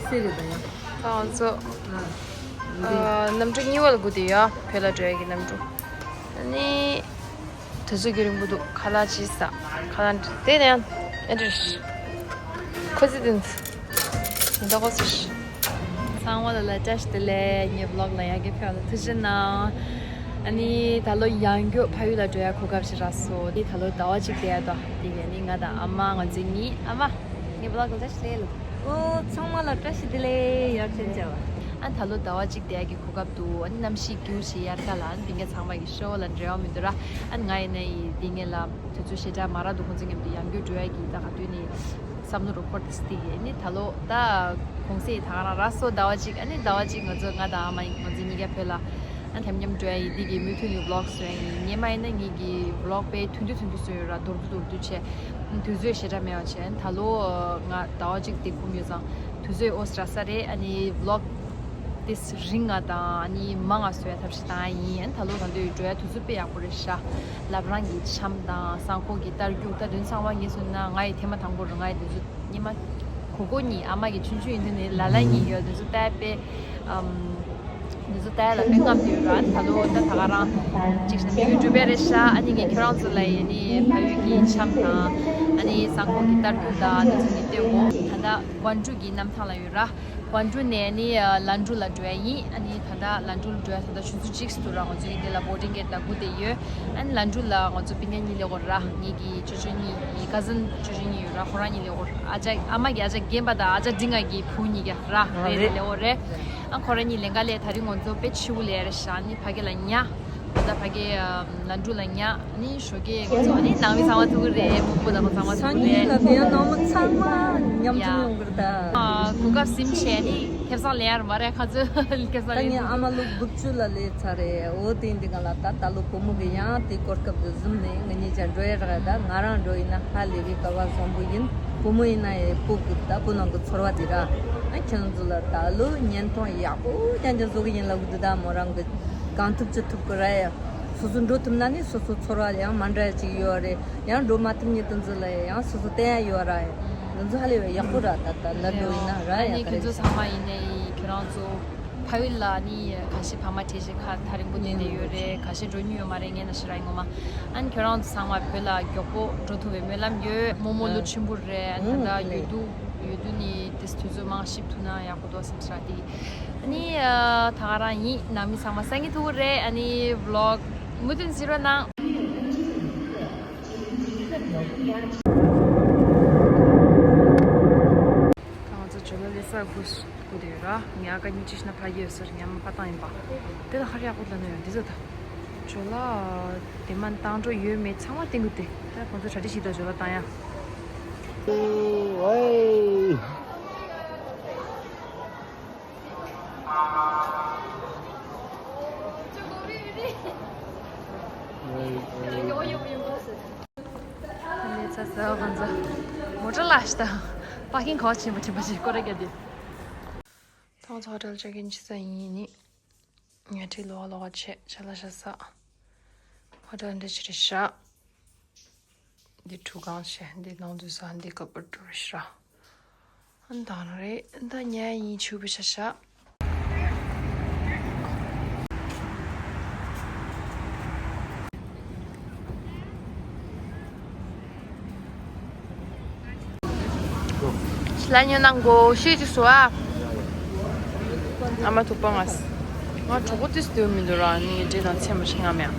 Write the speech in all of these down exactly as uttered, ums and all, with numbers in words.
སེ་རེད་ད་ཡང་། ད་ང་ཚོ་ཨ་འདི་ཨ་གནམ་གྲུ་གཉིས་པ་ལ་སྒུག་བསྡད་ཡོད། བོད་ལ་འགྲོ་ཡ་གི་གནམ་གྲུ། ཨ་ནི་དུས་ཚོད་ཀྱི་རིང་པོ་འདུག་ཁ་ལག་ཅིག་ཟ། ཁ་ལག་དེ་ནས་ཨེ་འདྲ་ཁོ་ཚོ་དེ་ཚོ་ད་ཁོ་ཚོ། ཚང་མ་ལ་ལ་བཀྲ་ཤིས་བདེ་ལེགས། ངའི་བི་ལོག་ལ་ཡ་གི་ཕེབས་ལ་ཐུགས་རྗེ་གནང་། ཨ་ནི་ད་ལོ་ཡང་བསྐྱར་ཕ་ཡུལ་ལ་འགྲོ་ཡ་གོ་སྐབས་ཤིག་རག་སོང་། དེ་ད་ལོ་ཟླ་བ་གཅིག་བསྡད་ཡ་དོ། དེ་ག་ནི་ང་དང་ཨ་མ་ང་ཚོ་གཉིས། ཨ་མ་ངའི་བི་ལོག་ལ་བཀྲ་ཤིས་བདེ་ལེགས། ཨོ་ཚང་མ་ལ་བཀྲ་ཤིས་བདེ་ལེགས། ཡར་ཆེན་བྱ་བ། ཨ་ད་ལོ་ཟླ་བ་གཅིག་བསྡད་ཡ་གི་གོ་སྐབས་འདུག་ཨ་ནི་གནམ་གཤིས་སྐྱིད་པོ་ཞིག་དབྱར་ཁ་ལ། ཨ་ནི་དེ་ག་ཚང་མ་གི་ཤོ་ལ་འབྲེལ་བ་མི་འདུག་ར། ཨ་ནི་ང་ཡིན་ན་ཡི་དེ་ག་ལ་དུས་ཚོད་ཞེ་དྲག་མ་རག་འདུག་ཁོང་ཚོ་མཉམ་དུ་ཡང་བསྐྱར་འགྲོ་ཡ་གི་ད་ག་དུས་ནས་བསམ་བློ་རུ་འཁོར་ཏེ་སྟེ། ཨ་ནི་ད་ལོ་ད་གུང་སེང་ད་ག་རང་རག་སོང་ཟླ་བ་གཅིག་ཨ་ནི་ཟླ་བ་གཅིག་ང་ཚོ་ང་དང་ཨ་མ་ཡིན་ང་ཚོ་གཉིས་ཀ་བོད་ལ་ཨ་འཁྱམ་འཁྱམ་འགྲོ་ཡ་ཡི་འདི་གི་མུ་མཐུད་ནས་བི་ལོག་བཟོ་ཡ་ཡིན། སྔོན་མ་ཡིན་ན་ངེད་ཀྱི་བི་ལོག་དཔེ་ཐུང་ཐུང་ཐུང་ཐུང་བཟོས་ཡོད་ར། མདོར་བསྡུས་མདོར་བསྡུས་བྱས། དུས་ཚོད་ཞེ་དྲག་མེད་པ་བྱས། ད་ལོ་ང་ཟླ་བ་གཅིག་དེ་འཁུམ་ཡོད་ཙང་དུས་ཚོད་ཨོ་སི་རག་ས་རེད། ཨ་ནི་བི་ལོག་དེ་རིང་ང་དང་ཨ་ནི་མ་ང་བཟོ་ཡ་ཐབས་ཤེས་བཏང་ཡ་ཡིན། ཨ་ནི་ད་ལོ་ད་དུང་འགྲོ་ཡ་དུས་ཚོད་དཔེ་ཡག་པོ་རེད་ཤག་བླ་བྲང་གི་འཆམ་དང་སང་ཁོག་གི་རྟ་རྒྱུག་ད་དུང་ཚང་མ་ངས་སོང་ན་ང་ཡི་ཐེངས་མ་དང་པོ་རེད། ང་ཡི་དུས་ཚོད་སྔོན་མ་གོ་གོ་གཉིས་ཨ་མ་གི་ཆུང་ཆུང་ཡིན་དུས་ནས་ལ་ལ་གཉིས་ཡོད་དུས་ཚོད་ལྟ་དཔེ་ཨམ། འདི་ཚོ་ལྟ་ཡ་ལ་དཔེ་རྔམ་ཡོད་ར། ད་ལོ་ད་ད་ག་རང་ཅིག་ཤ་འདི་ཡུ་ཊུབ་པ་རེད་ཤག་ཨ་ནི་ངས་ཁྱོད་རང་ཚོ་ལ་ཡིན་ནི་ཕ་ཡུལ་གྱི་འཆམ་དང་ཨ་ནི་སང་ཁོག་གི་རྟ་རྒྱུག་དང་འདི་ཚོ་ངས་སྟོན་གོ་ད་ལྟ་ཀོན་ཀྲུ་གི་གནམ་ཐང་ལ་ཡོད་ར། ཀོན་ཀྲུ་ནས་ཨ་ནི་ལན་ཀྲུ་ལ་འགྲོ་ཡ་ཡིན། ཨ་ནི་ད་ལྟ་ལན་ཀྲུ་ལ་འགྲོ་ཡ་ད་ལྟ་ཆུ་ཚོད་གཅིག་ཙམ་འདུག་ར། ང་ཚོ་ཡིན་དེ་ལ་བོར་ཌིང་གེ་ཊི་ལ་སྒུག་བསྡད་ཡོད། ཨ་ནི་ལན་ཀྲུ་ལ་ང་ཚོ་སྤུན་ཀྱག་གཉིས་སླེབས་ཡོད་ར། ངེད་ཀྱི་ཅོ་ཅོ་གཉིས་ངའི་ཀ་ཟིན་ཅོ་ཅོ་གཉིས་ཡོད་ར། ཁོ་རང་གཉིས་སླེབས་ཡོད། ཨ་ཅག་ཨ་མ་གི་ཨ་ཅག་རྒན་པ་དང་ཨ་ཅག་འབྲིང་བ་གི་བུ་གཉིས་ཀ་ར་རེད་རེད་སླེབས་ཡོད་རེད། ཨ་ཁོ་རང་གཉིས་ལེན་ག་ལས་ད་རིང་ང་ཚོ་དཔེ་ཕྱི་པོ་ལས་རེད་ཤག་ཨ་ནི་ཕ་གི་ལ་ཉལ། ད་ཕ་གི་ལན་ཀྲུ་ལ་ཉལ། ཨ་ནི་ཞོགས་ཀས་ང་ཚོ་ཨ་ནི་ནང་མི་ཚང་མ་ཐུག་གི་རེད། སྤུ་གུ་དང་ཚང་མ་ཐུག་གི་རེད། སང་ཉིན་ལ་དེ་ཡང་ནང་མི་ཚང་མ་མཉམ་དུ་ཡ། ཡོང་གི་རེད་ད། ཨ་གོ་སྐབས་ཟིན་བྱས་ནི་ཁེ་བཟང་ལེན་ཡ་རེད་མ་རེད། ཁ་ཚོད་ཁེ་བཟང་ད་ལེན་ངའི་ཨ་མ་ལོ་དགུ་བཅུ་ལ་སླེབས་ཚར་རེད། འོ་དེ་འདི་ག་ལ་ད་ད་ལོ་བུ་མོ་གི་ཡང་དེ་གོ་སྐབས་དེ་བཟུང་ནས་ང་གཉིས་ཆ་འགྲོ་ཡ་རག་ད། ང་རང་འགྲོ་ཡིན་ན་ཧ་ལས་པའི་སྐལ་བ་བཟང་པོ་ཡིན། བུ་མོ་ཡིན་ན་ཡང་སྤུ་གུ་ད་བུ་ནང་གི་ཚོར་བ་དེ་ར། ཨ་ཁྱེད་ཚོ་ལ་ད་ལོ་བརྙན་ཐུང་ཡག་པོ་རྐྱང་རྐྱང་བཟོ་གི་ཡིན་ལབ་གི་འདུག་ད་མོ་རང་གི་གང་ཐུབ་ཅི་ཐུབ་གི་ར་ཡ། སོ་སོ་འགྲོ་ཐུབ་ན་ནི་སོ་སོ་ཚོར་བ་ཡང་མ་འདྲ་ཡ་ཅིག་ཡོད་རེད། ཡང་འགྲོ་མ་ཐུབ་ནི་དེ་ཚོ་ལ་ཡང་སོ་སོ་བསྟན་ཡ་ཡོད་ར། འདི་ཚོ་ཧ་ལས་པའི་ཡག་པོ་ར། ད་ལྟ་ལ་འགྲོ་ཡིན་ན་ར་ཨ་ཡ་ནི་ག་ཁྱེད་ཚོ་ཚང་མ་ཡིན་ནའི་ཁྱོད་རང་ཚོ་ཕ་ཡུལ་ལ་ནི་ཁ་ཤས་ཕ་མ་བྲལ་ཞིག་ཁ་ཐག་རིང་པོ་བསྡད་བསྡད་ཡོད་རེད། ཁ་ཤས་འགྲོ་མྱོང་ཡོད་མ་རེད། ངས་ན་ཤི་ར་ཡིན་ངོ་མ། ཨ་ནི་ཁྱོད་རང་ཚོ་ཚང་མ་བོད་ལ་མགྱོགས་པོ་འགྲོ་ཐུབ་པའི་སྨོན་ལམ་ཡོད། རྨོ་མོ་ལོ་ཆེན་པོ་རེད། ཨ་ནི་ད་ལྟ་ཡོད་དུས་ཡོད་དུས་ནི་དེ་དུས་ཚོད་མང་ཞིབ་ཐུབ་ན་ཡག་པོ་འདུག་བསམ་ཤག་དེ་ཨ་ནི་ད་ག་རང་ཡིན། ནང་མི་ཚང་མ་སང་ཉིན་ཐུག་གི་རེད། ཨ་ནི་བི་ལོག་མུ་མཐུད་གཟིགས་རོགས་གནང་། ད་ང་ཚོ་ཇོ་ལ་སླེབས་ས་སྒུག་སྒུག་བསྡད་ཡོད་ར། ཉལ་ཁ་གཉིས་ཅིག་ན་ཕ་གི་ཡོད་ས་རེད། ཉལ་མ་ཕ་བཏང་ཡིན་པ། དེ་ལ་ཧ་རི་ཡག་པོ་ལ་ན་ཡོད་འདི་ཚོ་ད། ཇོ་ལ་དེ་མ་བཏང་འགྲོ་ཡོད་མེད་ཚང་མ་བསྟན་གི་དེ། ད་ཁོང་ཚོ་གྲ་སྒྲིག་ཞིག་ད་ཇོ་ལ་བཏང་ཡ། ཨེ། ལས་ཚ་ཟ་བ་ང་ཚོ་མོ་ཊ་ལ་ཤི་ད། པར་ཀིང་ག་བ་ཕྱིན་པ་ཕྱིན་པ་ཞིག་སྐོར་ར་རྒྱག་དུས། ཐོང་ཚོ་ཧོ་ཊེལ་ཅེག་ཨིན་བྱེད་ས་ཡིན་ནི། ཉལ་ཁྲི་ལོག་ལོག་བྱས་ཆ་ལ་ཤ་ཟ། ཧོ་ཊེལ་འདྲ་ཅི་རེད་ཤག་འདི་ཁྲུ་གང་བྱས། འདི་ནང་དུ་ཟ། འདི་ཀ་པར་ཏུ་རེད་ཤག་ཨ་འདང་རེད། ད་ཉལ་ཡིན་ཆུ་བི་ཤ་ཤ། ལ་ཉོ་ནང་གོ་ཤེས་ཀྱི་སོ་ཨ། ཨ་མ་ཐུག་པ་ང་ང་གྲོགས་པོ་ཏིས་སྟོན་མི་འདུག་ར། ནི་འདྲེ་དང་ཚེ་མ་ཤི་ང་མེད།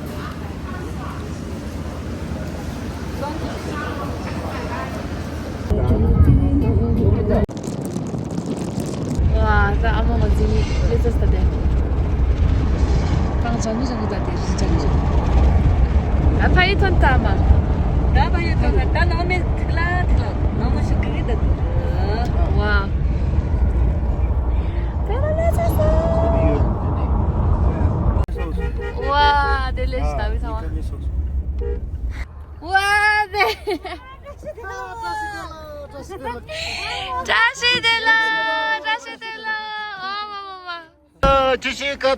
ཝ། ད་ཨ་མ་ང་ཚོ་གཉིས་ལས་ཚོ་ས་དེ། གང་བྱ་མི་བྱ་གི་ད་དེ་རི་བྱ་གི་ད་ཕ་ཡི་ཐོན་ད་མ། ད་ཕ་ཡི་ཐོན་ད་ནང་མི་ཐིག་ལ་ཐིག་ལ་ནང་མི་ཞིག་གི་ད། ཝ། ད་ལ་ལས་ཚོ་ས། ཝ། དེ་ལས་ཞིག་ད་བི་ཚང་བ། ཝ། དེ། བཀྲ་ཤིས་བདེ་ལེགས། བཀྲ་ཤིས་བདེ་ལེགས། ཨ་མ་མ་མ། ཨ། ཅི་ཞིག་ག་ད།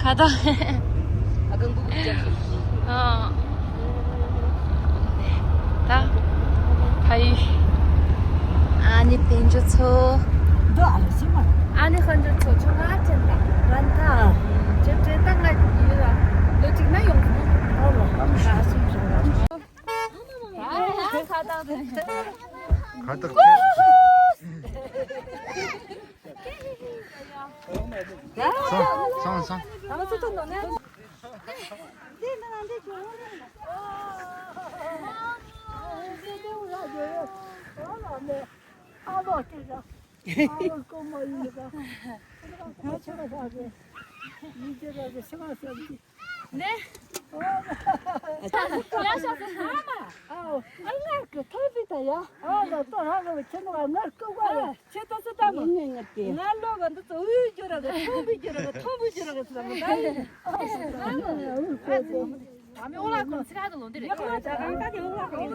ཁ་བཏགས། ཨ་ཀ་འགུག་གི་ཅག་ཨ། ད། ཕ་ཡུལ། ཨ་ནི་དཔལ་འབྱོར་ཚོ། འདི་ཨ་ལ་ཤི་མ། ཨ་ནི་དཔལ་འབྱོར་ཚོ་ཆུང་ང་ཅན་ད། རན་ད། ཅེ་ཅེ་ད་ང་ཡུལ་ལ། ལོ་གཅིག་ན་ཡོང་གི་མོ། ཨ་ལ། ཨ་སུམ་ཞིག་ལ། ཁ་བཏགས་དེ། ཁ་བཏགས་དེ། སོང་སོང་སོང་། ཨ་ལོ་ཀོ་མ་ཡིན་ད། ང་ཆ་ལ་ཧ་གི། ཡིན་གྱི་ར་གི་ཤི་མ་སོང་གི། ནས། ཡ་ཤ་ས་ཧ་མ། ཨའོ། ཨ་ང་གི་ཐོབ་པི་ད་ཡ། ཨ་ལ་ཏོ་ཧ་གི་ཁྱི་ནོ་ང་ཀོ་ག་ཡ། ཁྱི་ཏོ་སི་ད་མ། ཡིན་ནས་ང་དེ། ང་ལོ་ག་འདི་ཚོ་འུ་རྒྱུ་ར་གི་ཐོབ་པི་རྒྱུ་ར་གི་ཐོབ་པི་རྒྱུ་ར་གི་ཚོ་ད་ཡིན། ཨ་ལ་འུ་ཀོ་ཀོ། ད་མི་འོ་ལ་ཀོ་སི་ཧ་གི་ལོ་འདི་རེད། ཡ་ལ་ད་གང་ད་དེ་འོ་ལ་ཀོ།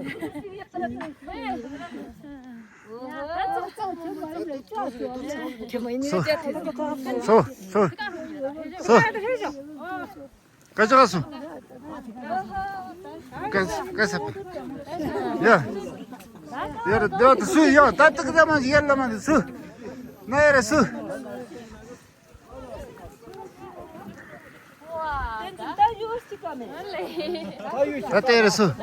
སོ། སོ། སོ། སྐད་ཆ་ག་སོང་། སྐད་སྐད་ས། ཡ། ཡ་ར་དེ་བ་དེ་སུ་ཡ་ད་ཏག་ད་མ་ཡ་ལ་མ་དེ་སུ། ན་ཡ་ར་སུ། ད་ལྟའི་རེ་སུ།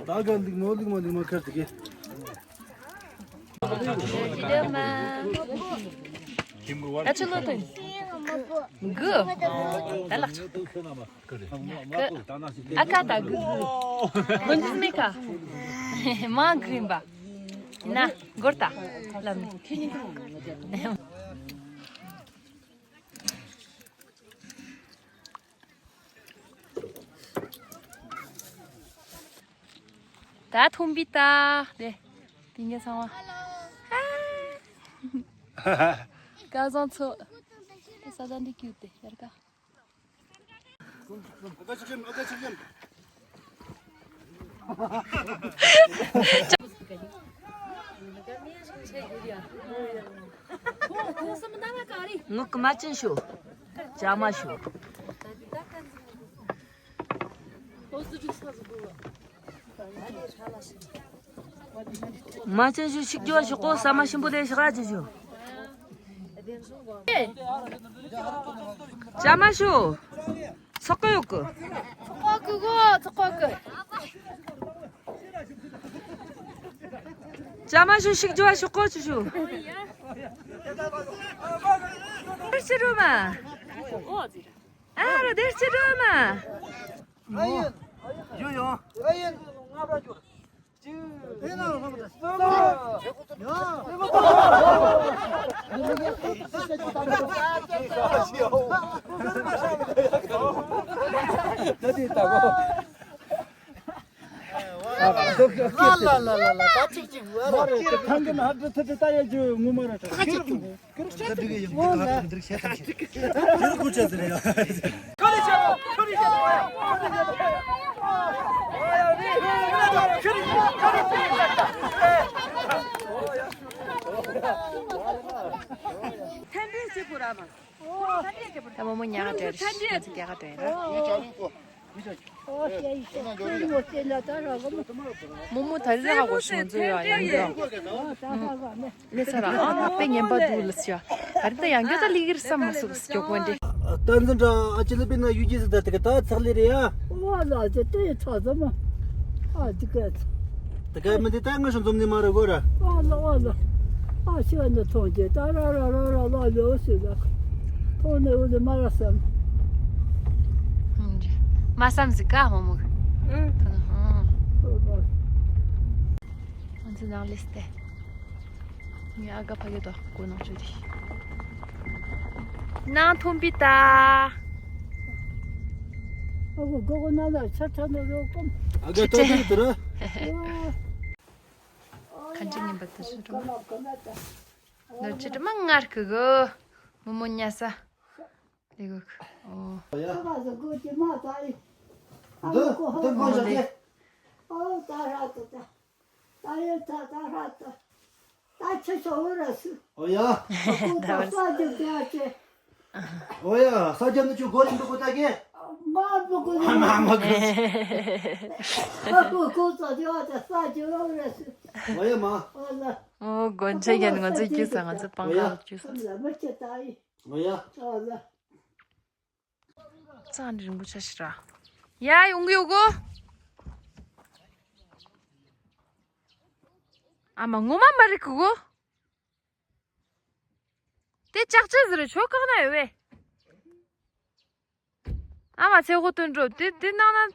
ད་ག་འདུག་མོ་འདུག་མ་འདུག་མ་ཁར་དུ་གེ། ད་ཆུ་ལོ་དང་། གུ། ད་ལག་ཆ། ཨ་ཁ་ད་གུ། གོན་ཇི་མེ་ཁ། མ་གུ་ཡིན་པ། ན་གོར་ད། ལབ་ནི། ད་ཐུམ་པི་ད། དེ། པིང་གེ་ཚང་མ། ཧ། སྐལ་བཟང་ཚོ། ས་ད་འདི་ཀྱུ་ཏེ་ཡར་ཀ། ངུ་གི་མ་ཅན་ཤོ། ཅ་མ་ཤོ། མ་ཅན་ཤོ་ཤིག་ཇོ་ཤོ་ཀོ་ས་མ་ཤིན་པོ་དེ་ཤ་ག་ཅི་ཤོ། ཅ་མ་ཤོ། ཚོགས་ཀ་ཡོད་གི། ཚོགས་ཀ་གི་གོ་ཚོགས་ཀ་གི། ཅ་མ་ཤོ་ཤིག་ཇོ་ཤོ་ཀོ་ཅི་ཤོ། ཨ་ར་དེར་ཅི་རུ་མ། ཨ་ར་དེར་ཅི་རུ་མ། ཡོ་ཡོ། ལ་ལ་ལ་ལ་ལ་ད་ཅིག་ཅིག་ཨ་ལ། ཁང་གི་ནང་དུ་ཚུད་དེ་ད་ཡ་ཇུ་ངུ་མ་ར་ཁྱེར་ཐུབ། ཁྱེར་ཁུ་ཆ་ཟེར་ཡ། ཐན་པེ་སི་པུ་ར་མ། ད་མོ་མོ་ཉག་ག་བྲལ་རེད། ང་ཚོ་རྒྱ་ག་བྲལ་ར། མོ་མོ་ད་རི་ར་ཧ་གོ་ཤི་ང་ཚོ་ཡ་ཡང་གི་ར། ནས་ཚ་ར་ཨ་མ་དཔེ་ངན་པ་འདུག་ལ་ཤ། ད་རི་ད་ཡང་གི་ད་ལི་གིར་བསམ་མ་སུ་སྐྱོ་གོན་དེ། ད་འཛིན་གྲྭ་ཨ་ཅི་ལི་པི་ན་ཡུ་ཇི་སི་ད་དེ་ག་ད་ཚག་ལི་རེད་ཡ། ཨོ་ལ་ཅི་དེ་ཚ་ཚ་མ། ཨ་ཅི་ག་ཚ། དེ་ག་མི་དེ་ད་ང་ཤོ་འཛོམས་ནི་མ་རེད་གོ་ར། ཨོ་ལ་ཨོ་ལ། ཨ་ཤི་བ་ནི་ཐོང་ཅེ་ད་ར་ར་ར་ར་ལ་ལོ་སི་ལ། ཐོང་ནི་འུ་ལི་མ་ར་སམ། མ་བསམ་ཟིག་ག་མོ་མོ། ཨུ། ཐོན་ཧང་། ང་ཚོ་ནང་ལེས་ཏེ། ངའི་ཨ་ག་ཕ་གི་དོ་གོ་ནང་ཆུ་དེ། ནང་ཐོན་པི་ཏ། ཨ་གོ་གོ་གོ་ན་ན་ཆ་ཆ་ནོ་རོ་ཀོམ། ཨ་ག་ཏོ་དེ་དུ་ར། ཁ་འདྲི་ཉན་པ་དུ་ཞུ་རོ། ནོར་ཅི་དུ་མ་ངར་ཁུ་གོ། མོ་མོ་ཉ་ས། ལེ་གོ་ཁུ། ཨོ། ཡ། ཁ་ཁ་ཟ་གོ་ཅི་མ་ད་ཡི། འདི་འདི་མ་ཞོག་གི། ཨོ་ད་ར་ད་ད། ད་ཡོད་ད་ད་ར་ད། ད་ཆུ་ཆུ་འོ་ར་སུ། ཨོ་ཡ། ཨ་ཁུ་ད་ས་རྒྱུ་ཏེ་ཨ་ཅེ། ཨོ་ཡ། ས་རྒྱུ་ནི་ཆུ་གོ་རིམ་འདུག་གོ་ད་གི། མ་འདུག་གོ་ནི། མ་མ་གི། ཨ་ཁུ་ཁུ་ད་ཡོད་ད་ས་རྒྱུ་འོ་ར་སུ། ཨོ་ཡ་མ། ཨོ་ལ། ཨོ་གོན་ཆ་ཡན་ང་ཚོ་རྒྱུ་ས་ང་ཚོ་པང་ག་རྒྱུ་ས། ཨོ་ལ་མ་ཆེ་ད་ཡི། ཨོ་ཡ། ཨོ་ལ། རྩ་འདི་རིང་པོ་ཆ་ཞིག་ར། ཡ་ཡོང་གི་ཡོད་གོ། ཨ་མ་ངོ་མ་མ་རིག་གི་གོ། དེ་ལྕགས་ཆས་ཟེར་ཆོ་བཀག་ན་ཡོད་བས། ཨ་མ་ཚེ་ཧོ་སྟོན་འགྲོ་དེ་དེ་ནང་ན།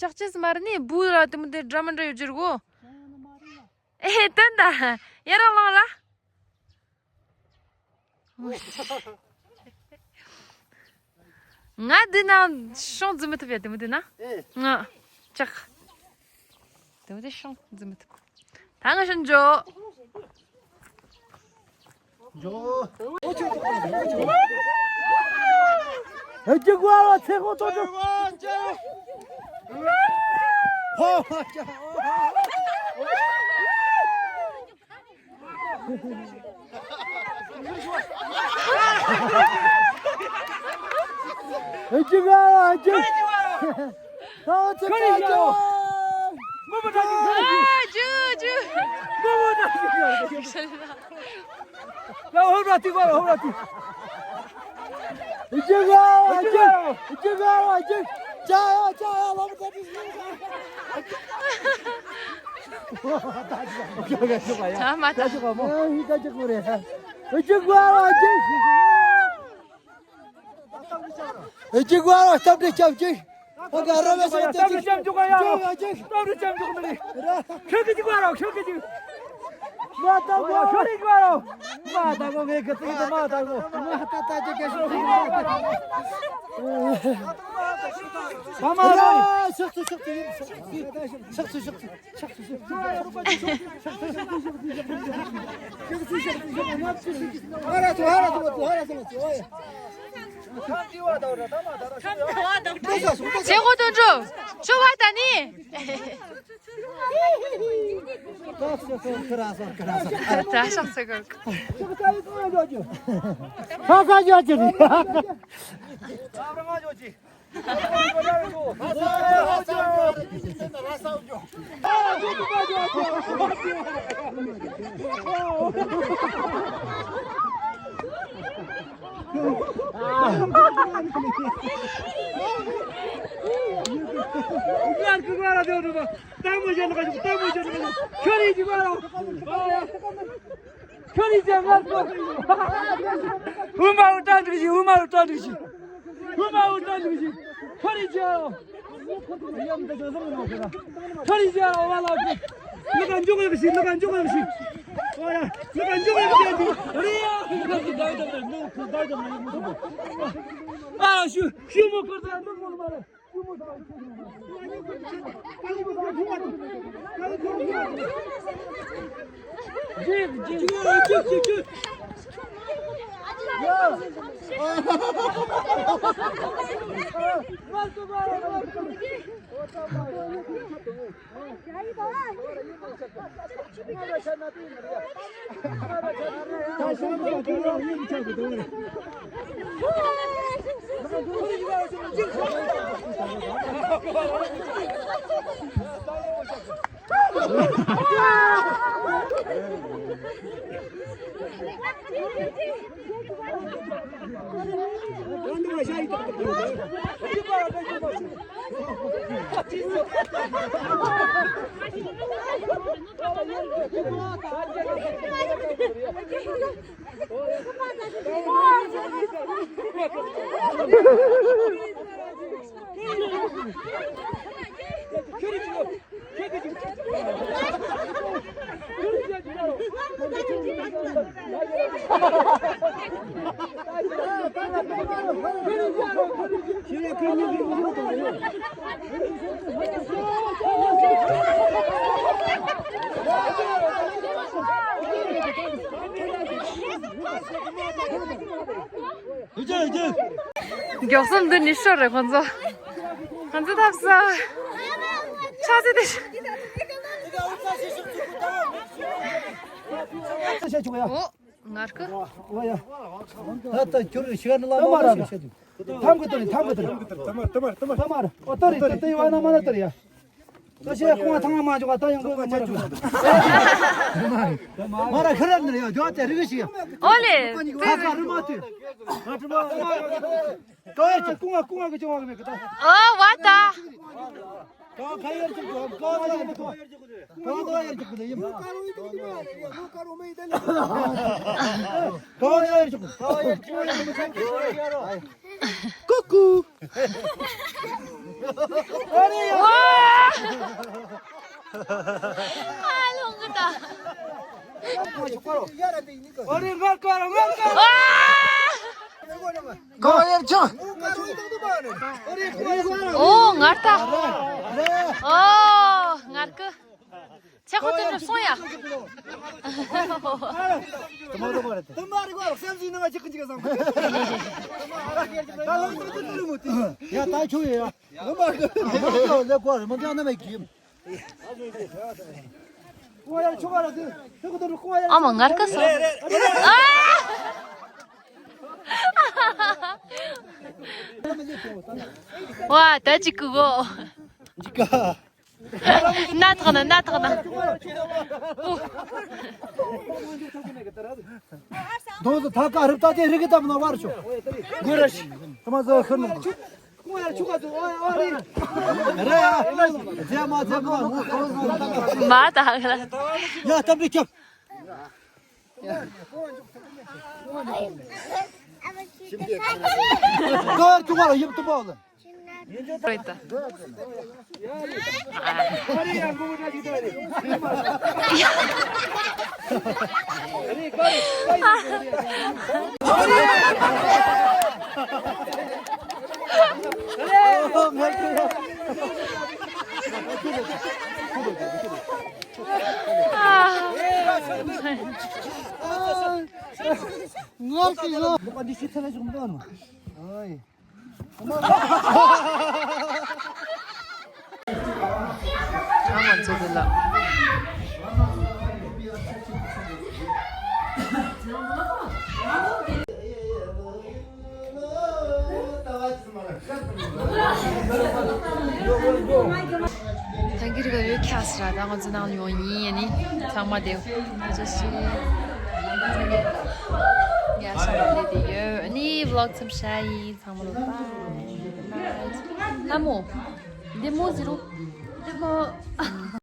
ལྕགས་ཆས་མ་རེད་ནི་བུ་ར་དེ་མོ་དེ་འདྲ་མི་འདྲ་ཡོད་ཀྱི་རེད་གོ། ཨེ་སྟོན་ད། ཡ་ར་ལང་ར། ང་འདི་ན་ཤོང་འཛུལ་མི་ཐུབ་ཡ་དེ་མོ་དེ་ན། ཨེ། ང་། ལྕགས། དེ་མོ་དེ་ཤོང་འཛུལ་མི་ཐུབ། ད་ང་ཤོང་འཇོ། འཇོ། ཨོ་ཆོ་ཆོ་ཆོ་ཆོ། ཨེ་ཅི་གོ་ཨ་ཚེ་ཁོ་ཏོ་ཏོ། ཧོ་ཧོ་ཅ། ཨེ་ཅི་ག་ཨ་ཅི། ཨ་ཅི་ག་ཨ་ཅི། ཨ་ཅི་ཅི། ལ་ཧོ་ར་ཏི་ག་ལ་ཧོ་ར་ཏི། ཨེ་ཅི་ག་ཨ་ཅི། ཨེ་ཅི་ག་ཨ་ཅི། ཅ་ཡ་ཅ་ཡ་ལ་མ་ཏི། ཨ་མ་ཏ་ཅི་ག་མོ། ཨ་ཧི་ཏ་ཅི་གོ་རེ། ཨེ་ཅི་ག་ཨ་ཅི། ཨེ་ཅི་ག་ཨ་སྟབས་བདེ་ཅབ་ཅིག་ཨ་ག་ར་བ་སོ་ཏེ་ཅིག་ཅོ་ཡ་ཅིག་སྟབས་བདེ་ཅབ་ཅིག་མི་རེད། ཁྱོད་ཀྱི་ཅིག་བ་རོ། ཁྱོད་ཀྱི་ཅིག་མ་ད་གོ། ཁྱོད་ཀྱི་བ་རོ། མ་ད་གོ། ངས་གི་ཚིག་དེ་མ་ད་གོ། མ་ད་ད་ཅིག་ག་ཤོག་ཅིག་མ་ད་གོ། ཕ་མ་རོ། ཤོག་ཚུ་ཤོག་ཚུ་ཡིན། ཤོག་ཚུ་ཤོག་ཚུ། ཤོག་ཚུ་ཤོག་ཚུ། ཚེ་ཧོ་དོན་གྲུབ། ཆུ་བ་ད་ནི། ད་ཤག་ཚེ་གོ། ཁ་ཁ་ཡོད་ཅི། ཁྱོད་རིག་ཅན་ང་ཚོ། ཧུ་མ་ཧུ་ཏྲ་འགྲིག་ཤིག་ཧུ་མ་ཧུ་ཏྲ་འགྲིག་ཤིག་ཧུ་མ་ཧུ་ཏྲ་འགྲིག་ཤིག་ཁྱོད་རིག་ཅན། ཁྱོད་རིག་ཅན་ཨོ་བ་ལ་ཀི། ལ་ཀ་འཇོག་ཡག་ཤིག་ལ་ཀ་འཇོག་ཡག་ཤིག་ཨོ་ཡ། ལ་ཀ་འཇོག་ཡག་ཤིག་རེད་ཡ། ཨ་ཤུ་ཤུ་མོ་ཁོ་ཚ་ནུ་མོ་མ་རེད། མགྱོགས་སོང་འདི་ནི་ཤོར་རེད་ཁོང་ཚོ། ཁོང་ཚོ་ཐབས་ས། ཆ་ཚེ་དེ། ཤ་ཆུག་ཡ། ཨོ། ངར་ཀི། ཨོ་ཡ། ད་ལྟ་ཁྱོད་ཤི་ཡ་ནི་ལ་མ་ར་ཤ་ཆུག་ཐམ་གི་ཏོ་རེད། ཐམ་གི་ཏོ་རེད། ཐམ་མ་ར། ཨོ་ཏོ་རེད། ཏོ་ཏོ་ཡི་བ་ན་མ་ན་ཏོ་རེད་ཡ། ད་ཤ་ཁོང་ཐང་མ་འཇོག་ད་ཡོང་གི་མ་ར་ཆུག་མ་ར་ཁ་ར་ནི་ཡ་འཇོག་དེ་རིག་ཤི་ཡ། ཨོ་ལེ། ཁ་ཁ་རི་མ་ཏི། ང་ཁྲི་མ། ཀོང་ང་ཀོང་ང་གི་ཅོང་ང་གི་མེད་གི་ད། ཨོ་བ་ད། ཀོང་ཁ་ཡར་ཅིག་ཀོང་ཁ་ཡར་ཅིག་ཀོང་ཁ་ཡར་ཅིག་ཀོང་ཁ་ཡར་ཅིག་ཀོང་ཁ་ཡར་ཅིག་ཀོང་ཁ་ཡར་ཅིག་ཀོང་ཁ་ཡར་ཅིག་ཀོང་ཁ་ཡར་ཅིག་ཀོ་ཀུ། ཨ་རེ་ཡ། ཨ་ལོང་གི་ད། ཨ་རེ་ངར་ཀ་ར་ངར་ཀ་ར། ཀོང་ཡར་ཅིག་ཨོ་ངར་ད། ཨོ་ངར་ཀི། ཆེ་ཁོ་ཚོ་ནུབ་སོང་ཡ། དུ་མ་དུ་མ་རེད། དུ་མ་རེད་གོ་སེམས་སུ་ནང་ཅིག་ཅིག་བསམ་གི། ད་ལག་ཏུ་ཏུ་ཏུ་མོ་ཏི། ཡ་ད་ཆུ་ཡ། ངོ་མ་རེད། ལེ་གོ་རེད་མོ་ཀྱང་ན་མེད་གི། ཨ་མ་ངར་ཀ་སོང་། ཨ། ཝ་ད་ཅིག་གི་གོ། ཅིག་ག། སྣ་ཐག་ན་སྣ་ཐག་ན། དོ་དོ་ཐ་ཀ་རིབ་ད་དེ་རིག་གི་ད་མ་ན་བར་ཆོ། གོ་ར་ཤི། ད་མ་ཟ་ཤི་ནོ། རེད་ཡ། རེད་ཡ། རེད་ཡ། རྫས་མ་རྫས་མ་ངོ་གོ་ཟ་ད་ད། མ་ད་ག་ལ། ཡ་ད་མི་ཁྱབ། གར་ཐུག་པ་ལ་ཡིབ་ཐུབ་པ་ལ། རེད་ད། ངར་གི་ཡོད། ཨོའི། ང་ཚོ་འདི་ལ། ད་གི་རི་ག་ཡོད་ཁྱ་སི་ར་ད་ང་ཚོ་ནང་ལ་ཡོང་ཡིན་ཡ་ནི་ཚང་མ་དེ་ང་ཚོ་སུ་ཡ་ཤ་མ་ལེ་དེ་ཡོད་ནི་བི་ལོག་མཚམས་བཞག་ཡིན། ཚང་མ་ལ་bye bye། ལྷ་མོ། འདི་མོ་ཟེར་རོ། འདི་མོ།